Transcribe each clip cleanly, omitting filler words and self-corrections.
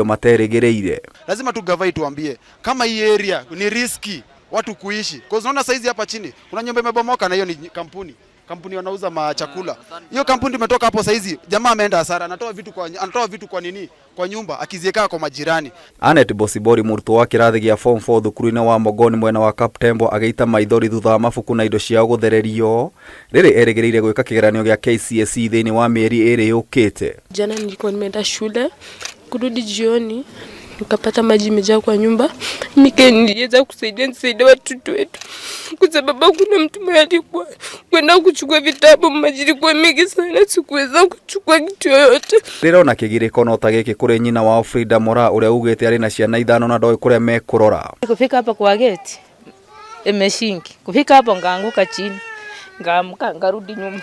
Materĩgĩrĩire. Lazima tu gava ituambie kama hii area ni risky watu kuishi. Cause unaona saizi hapa chini kuna nyumba imebomoka na hiyo ni kampuni wanauza machakula. Hiyo kampuni imetoka hapo saizi, jamaa ameenda hasara, anatoa vitu kwa nini? Kwa nyumba akiziweka kwa majirani. Anet Bosibori, mũrutwo wa kĩrathi gĩa form 4 thukuru-inĩ wa Mogoni mwena wa Kaptembwo, agĩita maithori thutha wa mabuku na indo ciao gũthererio rĩrĩ erĩgĩrĩire gwĩka kĩgeranio gĩa KCSE thĩinĩ wa mĩeri 2 yũkĩte. Jana nilikuwa nimeenda shule, kurudi jioni nikapata maji imejaa kwa nyumba. Mike niliweza kusaidia nisaidie watoto wetu, kwa sababu hakuna mtu mwenye alikuwa kwenda kuchukua vitabu. Maji ilikuwa mingi sana, sikuweza kuchukua kitu yoyote. Rĩrona kĩgirĩko no ta gĩkĩ kũrĩ nyina wao Frida Mora, ũrĩa ugĩte arĩ na ciana ithano na ndoĩ kũrĩa mekũrora. Kufika hapa kwa geti imeshinki, kufika hapo ngaanguka chini, ngaamka ngarudi nyuma.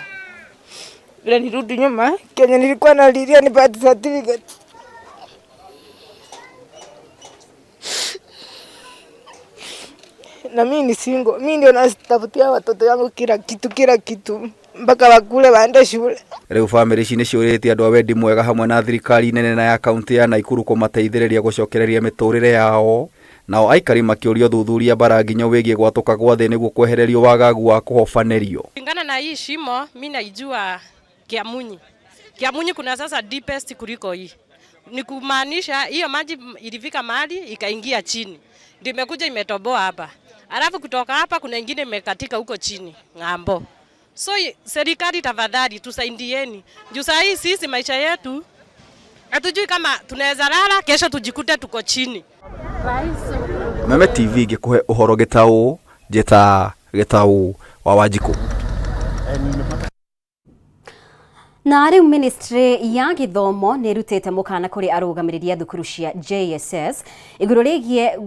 Vile nirudi nyuma, kenye nilikuwa nalilia ni birth certificate. Na mimi ni single, mimi ndio natafutia watoto yangu kila kitu, kila kitu mpaka wakule waende shule. Rĩu bamĩrĩ ici nĩ ciũrĩtie andũ a wendi mwega hamwe na thirikari nene na ya kaunti ya Naikuru kũmateithĩrĩria gũcokereria mĩtũrĩre yao. Nao aikari makĩũria ũthuthuria bara nginyo wĩgiĩ gwatũka gwa thĩ nĩguo kwehererio wagagu wa kũhobanĩrio. Kulingana na hii shimo, mi naijua Kiamunyi. Kiamunyi kuna sasa deepest kuliko hii. Ni kumaanisha hiyo maji ilifika mahali ikaingia chini, ndio imekuja imetoboa hapa, alafu kutoka hapa kuna ingine imekatika huko chini ng'ambo. So serikali tafadhali tusaidieni, juu saa hii sisi maisha yetu hatujui kama tunaweza lala kesho tujikute tuko chini. Meme TV ngĩkũhe ũhoro gĩtaũ njĩta Gĩtaũ wa Wanjikũ. Na rĩu ministry ya gĩthomo nĩ ĩrutĩte mũkana kũrĩ arũgamĩrĩri a thukuru cia JSS igũrũ rĩgiĩ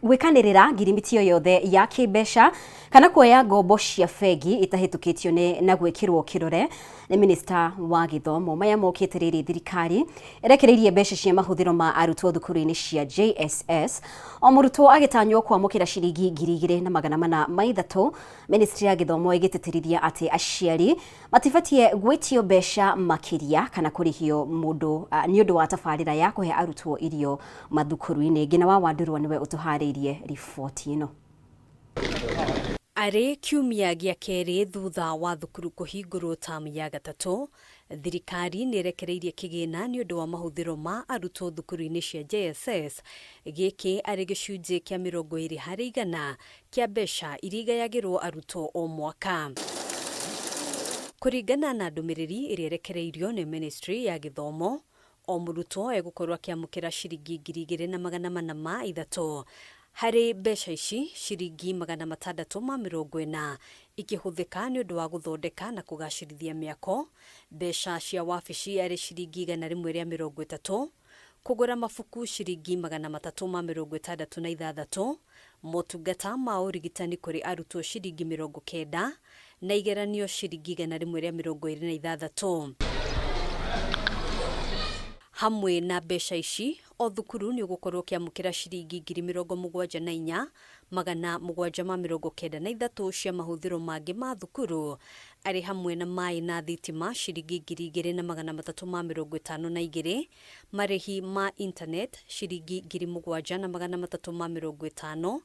gwĩkanĩrĩra ngirimiti o yothe ya kĩmbeca kana kuoya ngombo cia bengi itahĩtũkĩtio nĩ na gwĩkĩrwo kĩrore nĩ minista wa gĩthomo. Maya mokĩte rĩrĩ thirikari ĩrekereirie mbeca cia mahũthĩro ma arutwo thukuru-inĩ cia JSS, o mũrutwo agĩtanywo kwamũkĩra ciringi 2403. Ministry ya gĩthomo ĩgĩtĩtĩrithia atĩ aciari matibatiĩ gwĩtio mbeca makĩria kana kũrĩhio mũndũ nĩ ũndũ wa tabarĩra ya kũhe arutwo irio mathukuru-inĩ. Ngina wa Wandurwa nĩwe ũtũharĩirie riboti ĩno. Arĩ kiumia gĩa kerĩ thutha wa thukuru kũhingũrwo tamu ya gatatũ, thirikari nĩ ĩrekereirie kĩgĩna nĩ ũndũ wa mahũthĩro ma arutwo thukuru-inĩ cia JSS, gĩkĩ arĩ gĩcunjĩ kĩa 20% kĩa mbeca iria igayagĩrwo arutwo o mwaka. Kũringana na ndũmĩrĩri ĩrĩa ĩrekereirio nĩ ministry ya gĩthomo, o mũrutwo egũkorwo akĩamũkĩra ciringi 2403. Harĩ mbeca ici, ciringi 640 ikĩhũthĩka nĩ ũndũ wa gũthondeka na kũgacĩrithia mĩako, mbeca cia wabici arĩ ciringi 130, kũgũra mabuku ciringi 366, motungata ma ũrigitani kũrĩ arutwo ciringi 90 na igeranio ciringi 126. Hamwe na mbeca ici, o thukuru nĩ ũgũkorwo ũkĩamũkĩra ciringi 74,793 cia mahũthĩro mangĩ ma thukuru, arĩ hamwe na maĩ na thitima ciringi 2,352, marĩhi ma internet ciringi 7,350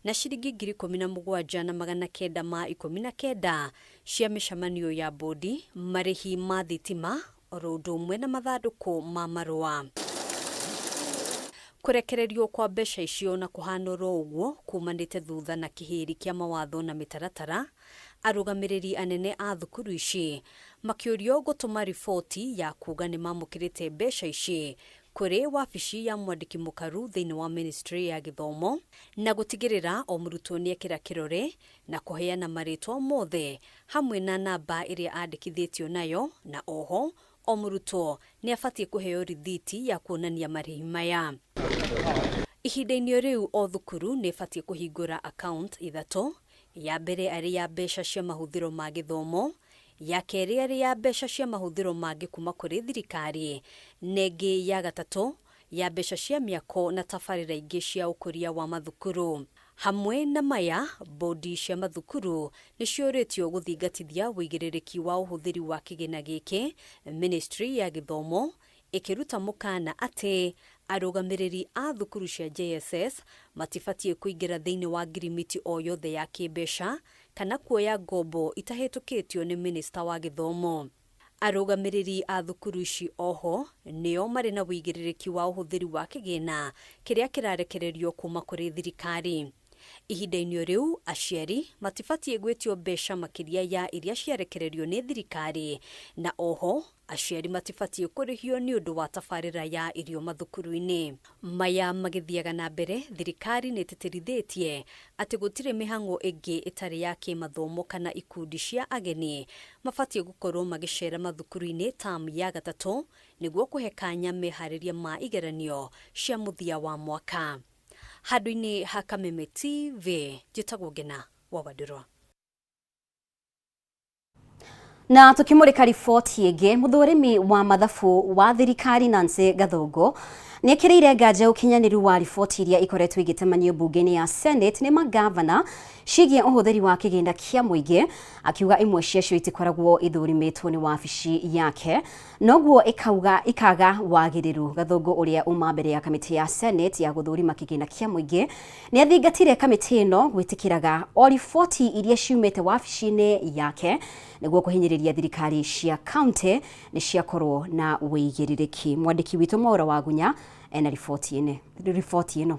na ciringi 17,919 cia mĩcemanio ya bodi, marĩhi ma thitima oro ũndũ ũmwe na mathandũkũ ma marũa. Kũrekererio kwa mbeca icio na kũhana oro ũguo kumanĩte thutha na kĩhĩri kĩa mawatho na mĩtaratara, arũgamĩrĩri anene a thukuru ici makĩũrio gũtũma riboti ya kuga nĩ mamũkĩrĩte mbeca ici kũrĩ wabici ya mwandĩki mũkaru thĩinĩ wa ministry ya gĩthomo, na gũtigĩrĩra o mũrutwo nĩ ekĩra kĩrore na kũheana marĩtwa mothe hamwe na namba ĩrĩa andĩkithĩtio nayo, na oho o mũrutwo nĩ abatiĩ kũheo rithiti ya kuonania marĩhi maya. Ihinda-inĩ rĩu, o thukuru nĩ ĩbatiĩ kũhingũra account ithatũ, ya mbere arĩ ya mbeca cia mahũthĩro ma gĩthomo, ya kerĩ arĩ ya mbeca cia mahũthĩro mangĩ kuma kũrĩ thirikari, na ĩngĩ ya gatatũ ya mbeca cia mĩako na tabarĩra ingĩ cia ũkũria wa mathukuru. Hamwe na maya, bodi cia mathukuru nĩ ciũrĩtio gũthingatithia ũigĩrĩrĩki wa ũhũthĩri wa kĩgĩna gĩkĩ, ministry ya gĩthomo Ĩkĩruta mũkana atĩ arũgamĩrĩri a thukuru cia JSS matibatiĩ kũingĩra thĩinĩ wa ngirimiti o yothe ya kĩmbeca kana kuoya ngombo itahĩtũkĩtio nĩ minista wa gĩthomo. Arũgamĩrĩri a thukuru ici oho nĩo marĩ na wĩigĩrĩrĩki wa ũhũthĩri wa kĩgĩna kĩrĩa kĩrarekererio kuma kũrĩ thirikari. Ihinda-inĩ o rĩu, aciari matibatiĩ gwĩtio mbeca makĩria ya iria ciarekererio nĩ thirikari, na oho aciari matibatiĩ kũrĩhio nĩ ũndũ wa tabarĩra ya irio mathukuru-inĩ. Maya magĩthiaga na mbere, thirikari nĩ ĩtĩtĩrithĩtie atĩ gũtirĩ mĩhang'o ĩngĩ ĩtarĩ ya kĩmathomo kana ikundi cia ageni mabatiĩ gũkorwo magĩcera mathukuru-inĩ tamu ya gatatũ nĩguo kũhe kanya meharĩria ma igeranio cia mũthia wa mwaka. Handũ-inĩ ha Kameme TV, njĩtagwo Ngena wa Wandũrwa. Na tukimurika riboti ĩngĩ, mũthũrimi wa mathabu wa thirikari Nancy Gathungu nĩekĩrĩire nganja ũkinyanĩru wa riboti iria ikoretwo igĩtemanio mbunge-inĩ ya Senate nĩ magavana ciĩgiĩ ũhũthĩri wa kĩgĩna kĩa mũingĩ, akiuga imwe ciacio itikoragwo ithũrimĩtwo nĩ wabici yake noguo ikauga ikaga wagĩrĩru. Gathungu ũrĩa uma mbere ya kamĩtĩ ya Senate ya gũthũrima kĩgĩna kĩa mũingĩ nĩ athingatire kamĩtĩ ĩno gwĩtĩkĩraga o riboti iria ciumĩte wabici-inĩ yake nĩguo kũhinyĩrĩria thirikari cia kaunti nĩ ciakorwo na wĩigĩrĩrĩki. Mwandĩki witũ Mwaura Wagunya ena riboti ĩno.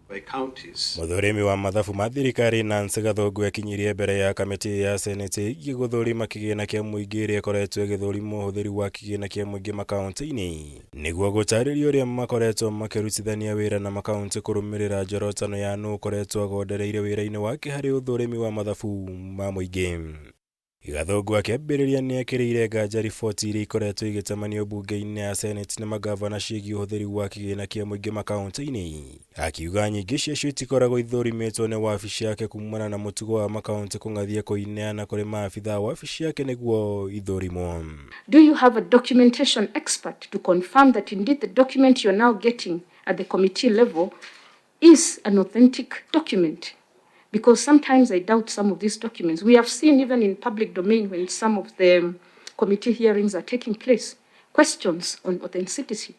Mũthũrimi wa mathabu ma thirikari Nancy Gathungu ekinyirie mbere ya kamĩtĩ ya Senate ĩgiĩ gũthũrima kĩgĩna kĩa mũingĩ ĩrĩa ĩkoretwo ĩgĩthũrima ũhũthĩri wa kĩgĩna kĩa mũingĩ makaunti-inĩ nĩguo gũtarĩria ũrĩa makoretwo makĩrutithania wĩra na makaunti kũrũmĩrĩra njorotano ya nũ ũkoretwo agondereire wĩra-inĩ wake harĩ ũthũrimi wa mathabu ma mũingĩ. Gathungu akĩambĩrĩria nĩ ekĩrĩire nganja riboti iria ikoretwo igĩtemanio mbunge-inĩ ya Senate nĩ magavana ciĩgiĩ ũhũthĩri wa kĩgĩna kĩa mũingĩ makaunti-inĩ, akiuga nyingĩ ciacio itikoragwo ithũrimĩtwo nĩ wabici yake kumana na mũtugo wa makaunti kũng'athia kũineana kũrĩ maabitha a wabici yake nĩguo ithũrimwo. Do you have a documentation expert to confirm that indeed the document you're now getting at the committee level is an authentic document? Because sometimes I doubt some of these documents. We have seen even in public domain when some of the committee hearings are taking place, questions on authenticity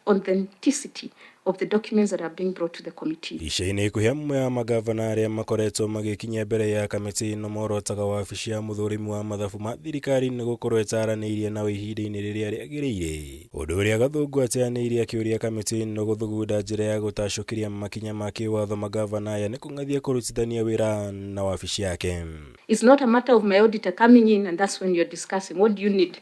of the documents that are being brought to the committee. Ica-inĩ ikuhĩ amwe a magavana arĩa makoretwo magĩkinya mbere ya kamĩtĩ ĩno morotaga wabici ya mũthũrimi wa mathabu ma thirikari nĩ gũkorwo ĩtaranĩirie nao ihinda-inĩ rĩrĩa rĩagĩrĩire, ũndũ ũrĩa Gathungu ateanĩirie akĩũria kamĩtĩ ĩno gũthugunda njĩra ya gũtacũkĩria makinya ma kĩwatho magavana aya nĩ kũng'athia kũrutithania wĩra na wabici yake. It's not a matter of my auditor coming in and that's when you're discussing what do you need.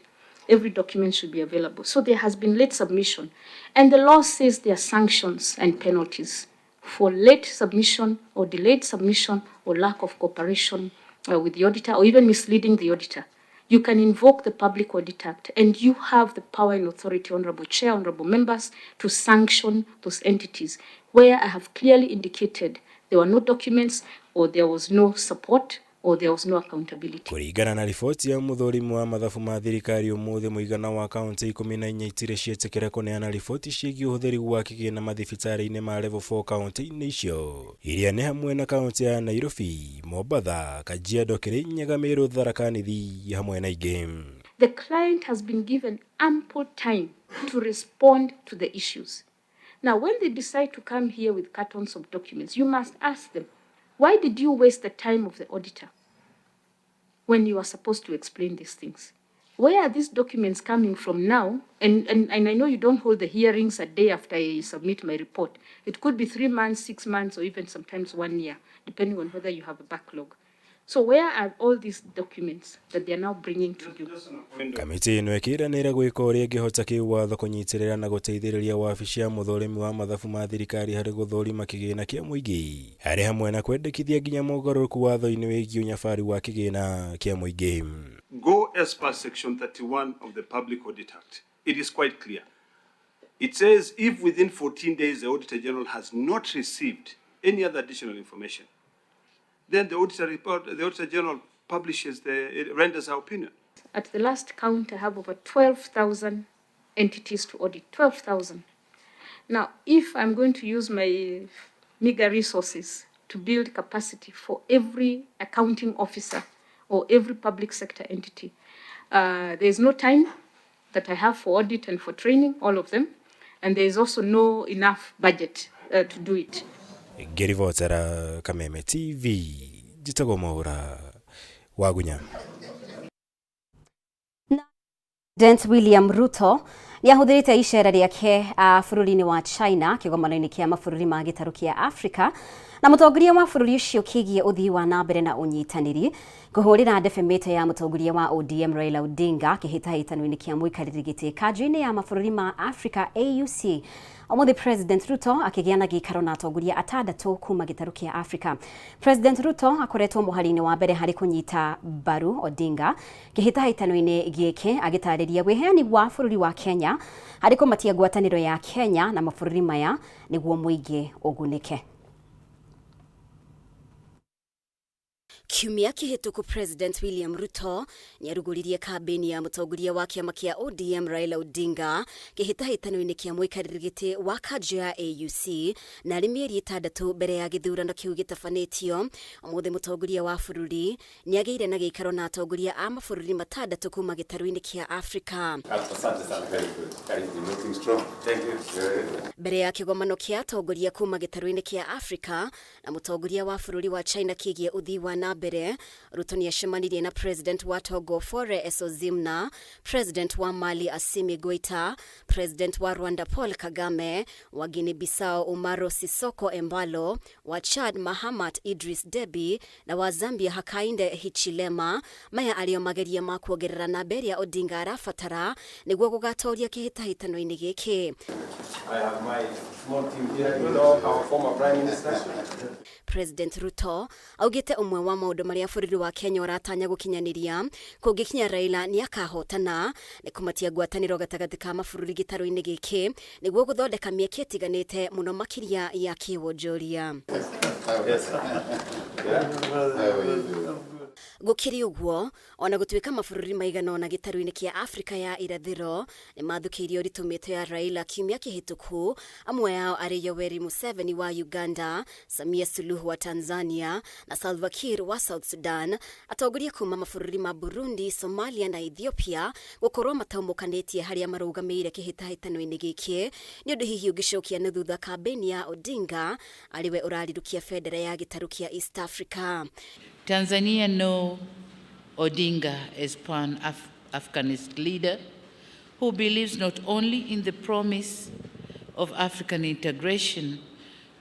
Every document should be available. So there has been late submission. And the law says there are sanctions and penalties for late submission or delayed submission or lack of cooperation with the auditor or even misleading the auditor. You can invoke the Public Audit Act and you have the power and authority, Honorable Chair, Honorable Members, to sanction those entities where I have clearly indicated there were no documents or there was no support or there was no accountability. Kũringana na riboti ya mũthũrimi wa mathabu ma thirikari ũmũthĩ mũigana wa kaunti 14 itirĩ ciĩtĩkĩra kũneana riboti ciĩgiĩ ũhũthĩri wa kĩgĩna mathibitarĩ-inĩ ma level 4 kaunti-inĩ icio iria nĩ hamwe na kaunti ya Nairobi, Mombatha, Kajiado, Kirinyaga, Meru, Tharaka Nithi hamwe na ingĩ. The client has been given ample time to respond to the issues. Now, when they decide to come here with cartons of documents, you must ask them, why did you waste the time of the auditor when you are supposed to explain these things? Where are these documents coming from now? And I know you don't hold the hearings a day after I submit my report. It could be 3 months, 6 months, or even sometimes 1 year, depending on whether you have a backlog. So where are all these documents that they are now bringing to you? Kamĩtĩ ĩno ĩkĩranĩra gwĩka ũrĩa ĩngĩhota kĩwatho kũnyitĩrĩra na gũteithĩrĩria wabici ya mũthũrimi wa mathabu ma thirikari harĩ gũthũrima kĩgĩna kĩa mũingĩ harĩ hamwe na kwendekithia nginya mogarũrũku watho-inĩ wĩgiĩ ũnyabari wa kĩgĩna kĩa mũingĩ. Go as per section 31 of the Public Audit Act. It is quite clear. It says if within 14 days the Auditor General has not received any other additional information, then the Auditor report, the Auditor General publishes it renders our opinion. At the last count, I have over 12,000 entities to audit, 12,000. Now, if I'm going to use my meager resources to build capacity for every accounting officer or every public sector entity, there's no time, that I have for audit and for training, all of them. And there is also no enough budget to do it. Ngĩribotera Kameme TV, njĩtagwo Mwaũra Wagunya. President William Ruto nĩ ahũthĩrĩte icera rĩake bũrũri-inĩ wa China kĩgomano-inĩ kĩa mabũrũri ma gĩtarũ kĩa Afrika na mũtongoria wa bũrũri ũcio kĩgiĩ ũthii wa na mbere na ũnyitanĩri kũhũrĩra ndebe mĩto ya mũtongoria wa ODM Raila Odinga kĩhĩtahĩtano-inĩ kĩa mũikarĩri gĩtĩ kanjũ-inĩ ya mabũrũri ma Afrika AUC. Ũmũthĩ President Ruto akĩgĩa na gĩikaro na atongoria atandatũ kuma gĩtarũ kĩa Afrika. President Ruto akoretwo mũhari-inĩ wa mbere harĩ kũnyita mbaru Odinga kĩhĩtahĩtano-inĩ gĩkĩ, agĩtarĩria wĩheani wa bũrũri wa Kenya harĩ kũmatia ngwatanĩro ya Kenya na mabũrũri maya nĩguo mũingĩ ũgunĩke. Kiumia kĩhĩtũku President William Ruto nĩarugũririe kambĩini ya mũtongoria wa kĩama kĩa ODM Raila Odinga kĩhĩtahĩtano-inĩ kĩa mũikarĩri gĩtĩ wa kanjũ ya AUC na arĩ mĩeri 6 mbere ya gĩthurano kĩu gĩtabanĩtio. Ũmũthĩ mũtongoria wa bũrũri nĩagĩire na gĩikaro na atongoria a mabũrũri 6 kuma gĩtarũ-inĩ kĩa Afrika. Mbere ya kĩgomano kĩa atongoria kuma gĩtarũ-inĩ kĩa Afrika na mũtongoria wa bũrũri wa China kĩgiĩ ũthii wa na mbere, Ruto nĩacemanirie na President wa Togo Faure Essozimna, President wa Mali Assimi Goita, President wa Rwanda Paul Kagame, wa Guinea Bissau Umaro Sissoco Embalo, wa Chad Mahamat Idris Deby na wa Zambia Hakainde Hichilema. Maya arĩo mageria ma kuongerera namba ĩrĩa Odinga arabatara nĩguo gũgatoria kĩhĩtahĩtano-inĩ gĩkĩ. I have my small team here, you know, our former Prime Minister. President Ruto augĩte ũmwe wa maũndũ marĩa bũrũri wa Kenya ũratanya gũkinyanĩria kũngĩkinya Raila nĩakahotana nĩ kũmatia ngwatanĩro gatagatĩ ka mabũrũri gĩtarũ-inĩ gĩkĩ nĩguo gũthondeka mĩeke ĩtiganĩte mũno makĩria ya kĩwonjoria. Gũkĩrĩ ũguo, ona gũtuĩka mabũrũri maigana ũna gĩtarũ-inĩ kĩa Afrika ya irathĩro nĩmathũkĩirie ũritũ mĩto ya Raila kiumia kĩhĩtũku, amwe ao arĩ Yoweri Museveni wa Uganda, Samia Suluhu wa Tanzania na Salva Kiir wa South Sudan, atongoria kuma mabũrũri ma Burundi, Somalia na Ethiopia gũkorwo mataumũkanĩtie harĩa marũgamĩire kĩhĩtahĩtano-inĩ gĩkĩ nĩ ũndũ hihi ũngĩcokia na thutha kambĩini ya Odinga arĩwe ũrarirũkia bendera ya gĩtarũ kĩa East Africa. Tanzania know Odinga as Pan-Africanist leader who believes not only in the promise of African integration,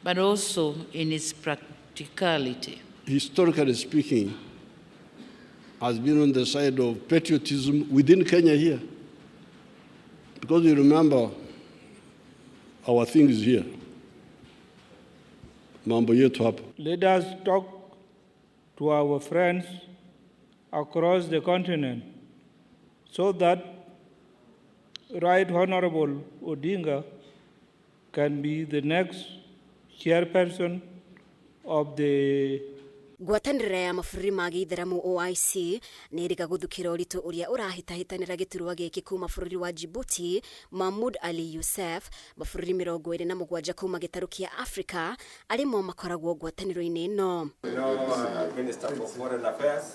but also in its practicality. Historically speaking, has been on the side of patriotism within Kenya here. Because you remember our things here. Mambo yetu hapa. Let us talk to our friends across the continent so that Right Honorable Odinga can be the next chairperson of the Ngwatanĩro ya mabũrũri ma gĩithĩramu OIC nĩ ĩrĩga gũthukĩra ũritũ ũrĩa ũrahĩtahĩtanĩra gĩturwa gĩkĩ kuma bũrũri wa Djibouti Mahmoud Ali Youssef. Mabũrũri 27 kuma gĩtarũ kĩa Afrika arĩ mo makoragwo ngwatanĩro-inĩ ĩno.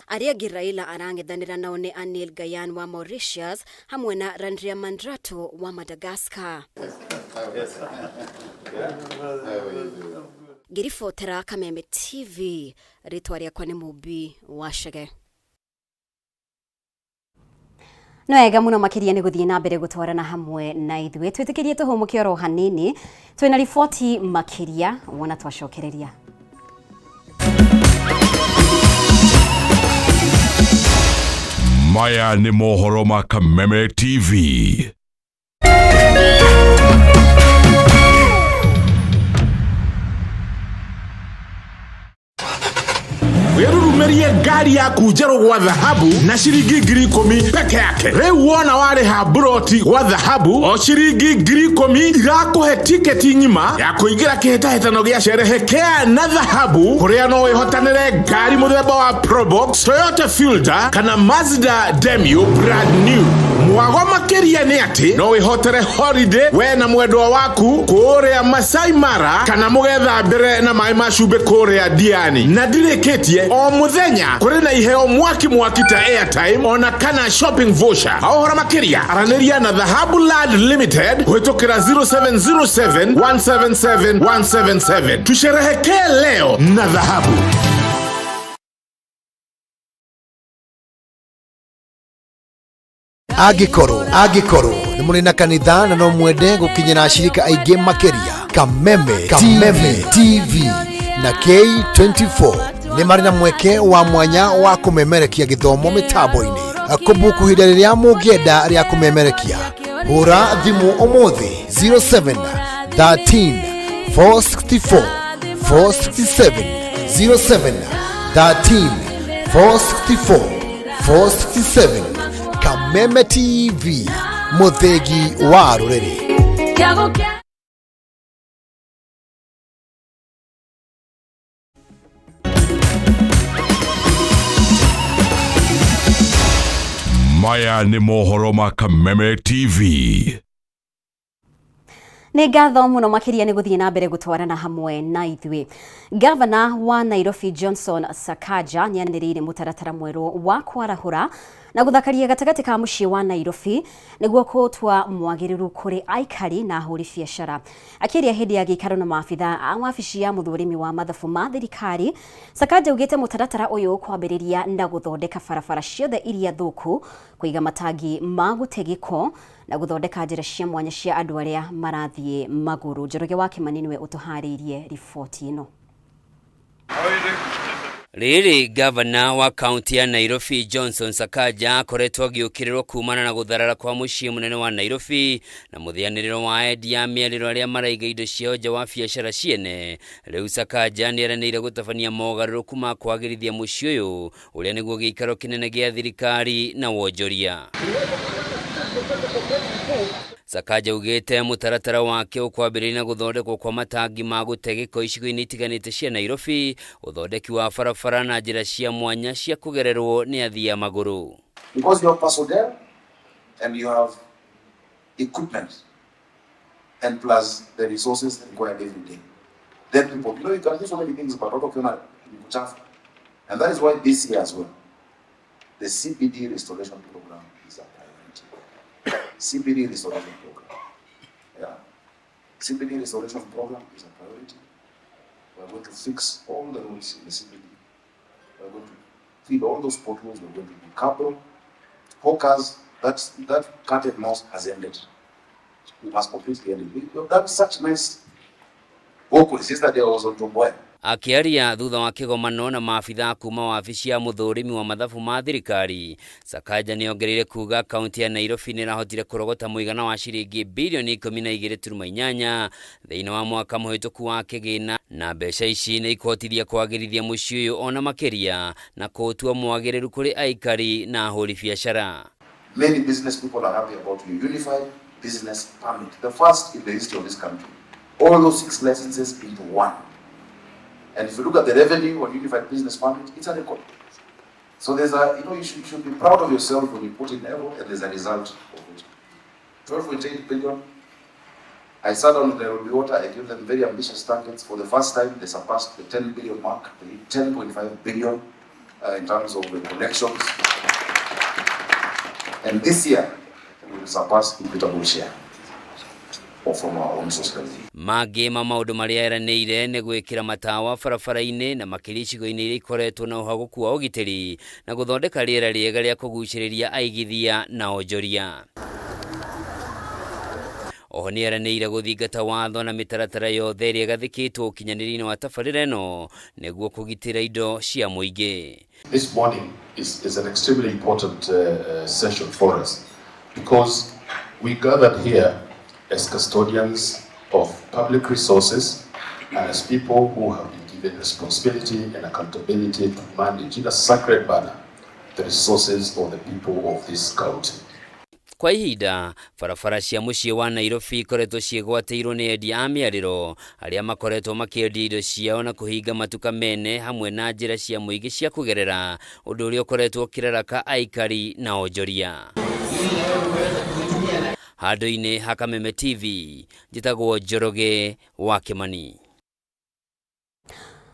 Arĩa angĩ Raila arang'ethanĩra nao nĩ Anil Gayan wa Mauritius hamwe na Randriamandrato wa Madagascar. Ngĩribotera Kameme TV, rĩtwa rĩakwa nĩ Mũmbi wa Chege. No wega mũno makĩria nĩ gũthiĩ na mbere gũtwarana hamwe na ithuĩ. Twĩtĩkĩrie tũhũmũke oro hanini, twĩna riboti makĩria wona twacokereria. Maya nĩ mohoro ma Kameme TV. Wirurumerie ngari yaku njerũ gwa thahabu na ciringi 10,000 peke yake. Rĩu wona warĩha mburoti gwa thahabu o ciringi 10,000 irakũhe tiketi ng'ima ya kũingĩra kĩhĩtahĩtano gĩa sherehekea na thahabu kũrĩa no wĩhotanĩre ngari mũthemba wa Probox, Toyota Fielder kana Mazda Demio brand new. Mwago makĩria nĩ atĩ no wĩhotere holiday we na mwendwa waku kũrĩa Masai Mara kana mũgethambĩre na maĩ ma cumbĩ kũrĩa Diani. Na ndirĩkĩtie, o mũthenya kũrĩ na iheo mwaki mwaki ta airtime ona kana shopping voucher. Ha ũhoro makĩria aranĩria na Dhahabu Land Limited kũhĩtũkĩra 0707 177 177. Tusherehekee leo na dhahabu. Angĩkorwo angĩkorwo nĩ mũrĩ na kanitha na no mwende gũkinyĩra ashirika aingĩ makĩria, Kameme, Kameme TV na K24 nĩ marĩ na mweke wa mwanya wa kũmemerekia gĩthomo mĩtambo-inĩ. Kũbuku ihinda rĩrĩa mũngĩenda rĩa kũmemerekia, hũra thimũ ũmũthĩ 07 13 464 467, 07 13 464 467. Kameme TV, mũthĩgi wa rũrĩrĩ. Maya nĩ mohoro ma Kameme TV. Nĩ ngatho mũno makĩria nĩ gũthiĩ na mbere gũtwarana hamwe na ithuĩ. Gavana wa Nairobi Johnson Sakaja nĩ anĩrĩire mũtaratara mwerũ wa kwarahũra na gũthakaria gatagatĩ ka mũciĩ wa Nairobi nĩguo kũũtua mwagĩrĩru kũrĩ aikari na ahũri biacara. Akĩaria hĩndĩ ya gĩikaro na maabitha a wabici ya mũthũrimi wa mathabu ma thirikari, Sakaja augĩte mũtaratara ũyũ ũkwambĩrĩria na gũthondeka barabara ciothe iria thũku, kũiga matangi ma gũte gĩko na gũthondeka njĩra cia mwanya cia andũ arĩa marathiĩ magũrũ. Njoroge wa Kĩmani nĩwe ũtũharĩirie riboti ĩno. Rĩrĩ gavana wa kaunti ya Nairobi Johnson Sakaja akoretwo agĩũkĩrĩrwo kumana na gũtharara kwa mũciĩ mũnene wa Nairobi na mũthĩanĩrĩro wa endia a mĩarĩro arĩa maraiga indo ciao nja wa biacara ciene. Rĩu Sakaja nĩeranĩire gũtabania mogarũrũku ma kwagĩrithia mũciĩ ũyũ ũrĩa nĩguo gĩikaro kĩnene gĩa thirikari na wonjoria. Sakaja augĩte mũtaratara wake ũkwambĩrĩria na gũthondekwo kwa matangi ma gũte gĩko icigo-inĩ itiganĩte cia Nairobi, ũthondeki wa barabara na njĩra cia mwanya cia kũgererwo nĩ athii a magũrũ. Because you have personnel and you have equipment and plus the resources required every day. Then people, you know, you can do so many things, but watu wakiona ni kuchafu. And that is why this year as well, the CBD restoration program is a priority. CBD restoration program. Yeah. CBD restoration program is a priority. We are going to fix all the roads in the CBD. We are going to fill all those potholes. We are going to do cabro. Hawkers, that cat and mouse has ended. It has completely ended. We have done such nice walkways. Yesterday I was on Tom Mboya. Akĩaria thutha wa kĩgomano na maabithaa kuma wabici ya mũthũrimi wa mathabu ma thirikari, Sakaja nĩongereire kuga kaunti ya Nairobi nĩrahotire kũrogota mũigana wa ciringi birioni 12.8 thĩinĩ wa mwaka mũhĩtũku wa kĩgĩna, na mbeca ici nĩ ikũhotithia kwagĩrithia mũciĩ ũyũ ona makĩria na kũũtua mwagĩrĩru kũrĩ aikari na ahũri biacara. Many business people are happy about your unified business permit, the first in the history of this country. All those 6 licenses into one. And if you look at the revenue on unified business permit, it's a record. So there's a, you know, you should, should be proud of yourself when you put in effort and there's a result of it. 12.8 billion. I sat down with Nairobi Water, I gave them very ambitious targets. For the first time, they surpassed the 10 billion mark, they hit 10.5 billion in terms of the collections. And this year, we will surpass equitable share or from our own source revenue. Mangĩ ma maũndũ marĩa eranĩire nĩ gwĩkĩra matawa barabara-inĩ na makĩria icigo-inĩ iria ikoretwo na ũhagũku wa ũgitĩri na gũthondeka rĩera rĩega rĩa kũgucĩrĩria aigithia na onjoria. Oho nĩ eranĩire gũthingata watho na mĩtaratara yothe ĩrĩa ĩgathĩkĩtwo ũkinyanĩria-inĩ wa tabarĩra ĩno nĩguo kũgitĩra indo cia mũingĩ. This morning is an extremely important session for us because we gathered here as custodians of public resources and as people who have been given responsibility and accountability to manage in a sacred manner the resources of the people of this county. Kwa ihinda, barabara cia mũciĩ wa Nairobi ikoretwo ciĩgwatĩirwo nĩ endia a mĩarĩro arĩa makoretwo makĩendia indo ciao na kũhinga matuka mene hamwe na njĩra cia mũingĩ cia kũgerera, ũndũ ũrĩa ũkoretwo ũkĩraraka aikari na onjoria. Handũ-inĩ ha Kameme TV, njĩtagwo Njoroge wa Kĩmani.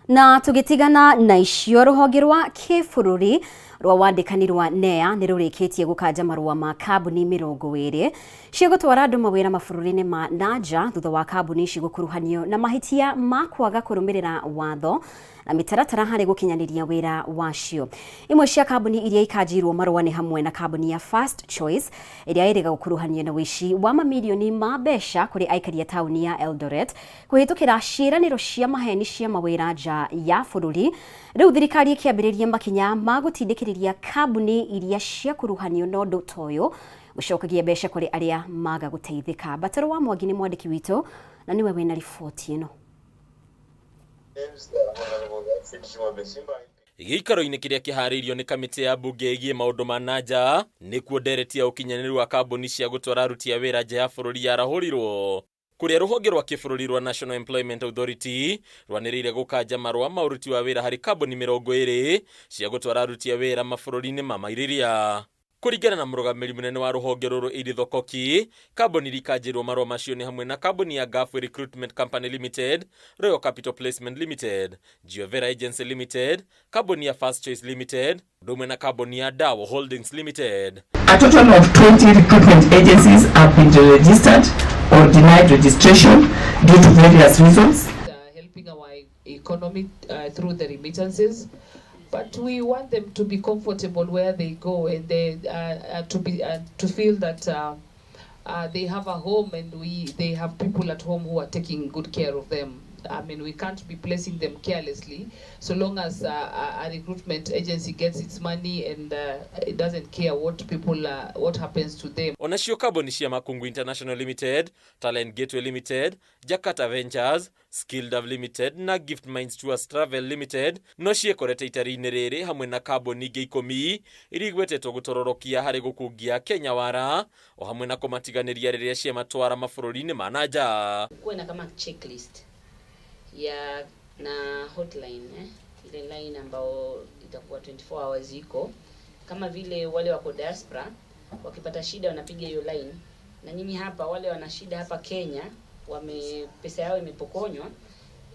Na tũgĩtigana na icio, rũhonge rwa kĩbũrũri rwa wandĩkani rwa NEA nĩ rũrĩkĩtie gũkanja marũa ma kambuni 20 cia gũtwara andũ mawĩra mabũrũri-inĩ ma na nja thutha wa kambuni ici gũkuruhanio na mahĩtia ma kwaga kũrũmĩrĩra watho na mĩtaratara harĩ gũkinyanĩria wĩra wacio. Imwe cia kambuni iria ikanjirwo marũa nĩ hamwe na kambuni ya First Choice ĩrĩa ĩrĩga gũkuruhanio na ũici wa mamirioni ma mbeca kũrĩ aikari a taũni ya Eldoret kũhĩtũkĩra ciĩranĩro cia maheni cia mawĩra nja ya bũrũri. Rĩu thirikari ĩkĩambĩrĩria makinya ma gũtindĩkĩrĩria kambuni iria ciakuruhanio na ũndũ ta ũyũ gũcokagia mbeca kũrĩ arĩa maga gũteithĩka. Mbataro wa Mwangi nĩ mwandĩki witũ na nĩwe wĩna riboti ĩno. Gĩikaro-inĩ kĩrĩa kĩharĩirio nĩ kamĩtĩ ya mbunge ĩgiĩ maũndũ ma na nja, nĩkuo ndereti ya ũkinyanĩru wa kambuni cia gũtwara aruti a wĩra nja ya bũrũri yarahũrirwo, kũrĩa rũhonge rwa kĩbũrũri rwa National Employment Authority rwanĩrĩire gũkanja marũa ma ũruti wa wĩra harĩ kambuni 20 cia gũtwara aruti a wĩra mabũrũri-inĩ ma mairĩria. Kũringana na mũrũgamĩrĩri mũnene wa rũhonge rũrũ Edith Okoki, kambuni iria ikanjĩrwo marũa macio nĩ hamwe na kambuni ya Gulfway Recruitment Company Limited, Royal Capital Placement Limited, Geovera Agency Limited, kambuni ya First Choice Limited, ũndũ ũmwe na kambuni ya Dawo Holdings Limited. A total of 20 recruitment agencies have been deregistered or denied registration due to various reasons. Helping our economy through the remittances, but we want them to be comfortable where they go and they to feel that they have a home and they have people at home who are taking good care of them. I mean, we can't be placing them carelessly so long as a recruitment agency gets its money and it doesn't care what happens to them. Onacio kambuni cia Makungu International Limited, Talent Gateway Limited, Jakarta Ventures, Skilled Limited na Gift Minds Tours Travel Limited no ciĩkorete itari-inĩ rĩrĩ hamwe na kambuni ingĩ 10 iria igwetetwo gũtororokia harĩ gũkungia Kenya wara o hamwe na kũmatiganĩria rĩrĩa ciamatwara mabũrũri-inĩ ma na nja. Kuwe na kama checklist ya na hotline, ile line ambao itakuwa 24 hours iko, kama vile wale wako diaspora wakipata shida wanapiga hiyo line, na nyinyi hapa wale wana shida hapa Kenya wame pesa yao imepokonywa,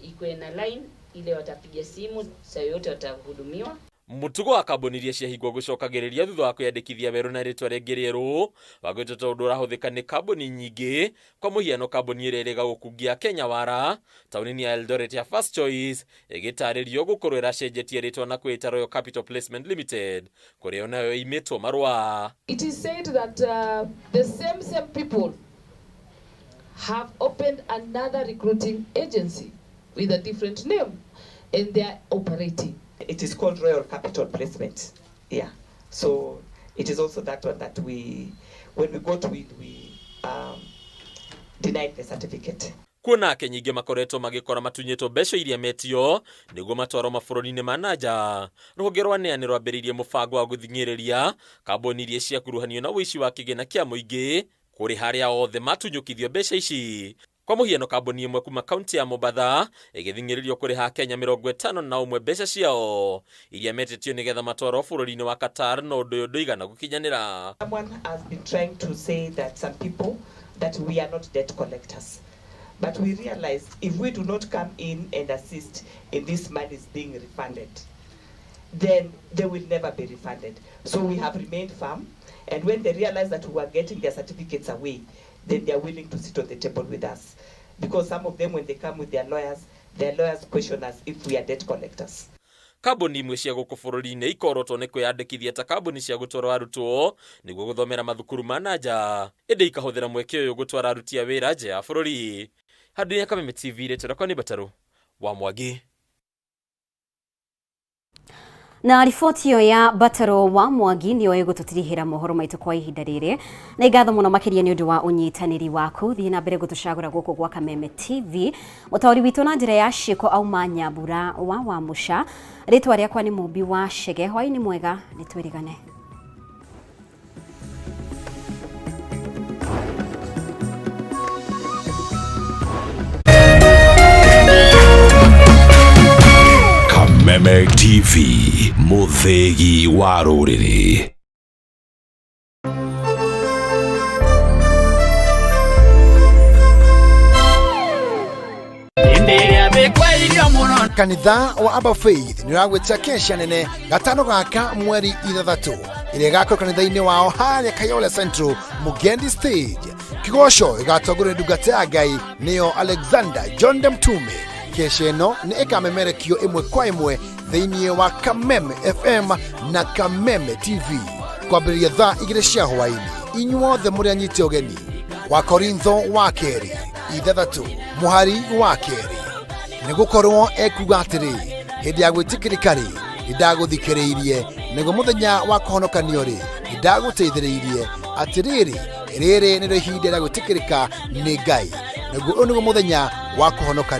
ikuwe na line ile watapiga simu saa yote watahudumiwa. Mũtugo wa kambuni iria ciahingwo gũcokagĩrĩria thutha wa kwĩyandĩkithia werũ na rĩtwa rĩngĩ rĩerũ wagwĩtwo ta ũndũ ũrahũthĩka nĩ kambuni nyingĩ. Kwa mũhiano, kambuni ĩrĩa ĩrĩga gũkungia Kenya wara taũni-inĩ ya Eldoret ya First Choice ĩgĩtarĩrio gũkorwo ĩracenjetie rĩtwa na kwĩĩta Royal Capital Placement Limited, kũrĩa onayo ĩimĩtwo marũa. It is said that the same people have opened another recruiting agency with a different name and they are operating. It is called Royal Capital Placement. Yeah. So it is also that one that we, when we got wind, we denied the certificate. Kuona Akenya aingĩ makoretwo magĩkora matunyĩtwo mbeca iria metio nĩguo matwarwo mabũrũri-inĩ ma na nja, rũhonge rwa NEA nĩ rwambĩrĩirie mũbango wa gũthing'ĩrĩria kambuni iria ciakuruhanio na ũici wa kĩgĩna kĩa mũingĩ kũrĩ harĩa othe matunyũkithio mbeca ici. Kwa mũhiano, kambuni ĩmwe kuma kaunti ya Mombatha ĩgĩthing'ĩrĩrio kũrĩha Akenya 51 mbeca ciao iria metĩtio nĩgetha matwarwo bũrũri-inĩ wa Qatar, no ũndũ ũyũ ndũigana gũkinyanĩra. Someone has been trying to say that some people, that we are not debt collectors. But we realize if we do not come in and assist in this money is being refunded, then they will never be refunded. So we have remained firm, and when they realize that we are getting their certificates away, then they are willing to sit on the table with us. Because some of them, when they come with their lawyers question us if we are debt collectors. Kambuni imwe cia gũkũ bũrũri-inĩ ikorotwo nĩ kwĩyandĩkithia ta kambuni cia gũtwarwo arutwo nĩguo gũthomera mathukuru ma na nja, ĩndĩ ikahũthĩra mweke ũyũ gũtwara aruti a wĩra nja ya bũrũri. Handũ-inĩ ya Kameme TV, rĩtwa rĩakwa nĩ Mbatarũ wa Mwangi. Na riboti ĩyo ya Mbataro wa Mwangi nĩyo ĩgũtũtirihĩra mohoro maitũ kwa ihinda rĩrĩ. Na ngatho mũno makĩria nĩ ũndũ wa ũnyitanĩri waku. Thiĩ na mbere gũtũcagũra gũkũ gwa Kameme TV. Mũtaũri witũ na njĩra ya ciĩko auma Nyambura wa Wamũca. Rĩtwa rĩakwa nĩ Mũmbi wa Chege. Hwaĩ-inĩ mwega, nĩ twĩrĩgane. Kameme TV, mũthĩgi wa rũrĩrĩ. Kanitha wa Abba Faith nĩ ũragwĩtia kesha nene gatano gaka mweri 6 ĩrĩa ĩgakorwo kanitha-inĩ wao harĩa Kayole Central Mugendi Stage. Kĩgoco ĩgatongorio nĩ ndungata ya Ngai nĩyo Alexander John de Mtume. Kesha ĩno nĩ ĩkamemerekio ĩmwe kwa ĩmwe thĩinĩ wa Kameme FM na Kameme TV kwambĩrĩria thaa 2 cia hwaĩ-inĩ. Inyuothe mũrĩ anyite ũgeni. Wa Korintho wa kerĩ 6 mũhari wa 2, nĩ gũkorwo ekuga atĩrĩ, hĩndĩ ya gwĩtĩkĩrĩka rĩ, nĩndagũthikĩrĩirie, naguo mũthenya wa kũhonokanio rĩ, nĩndagũteithĩrĩirie. Atĩrĩrĩ, rĩrĩ nĩrĩo ihinda rĩa gwĩtĩkĩrĩka nĩ Ngai, naguo ũyũ nĩguo mũthenya wa kũhonokanio.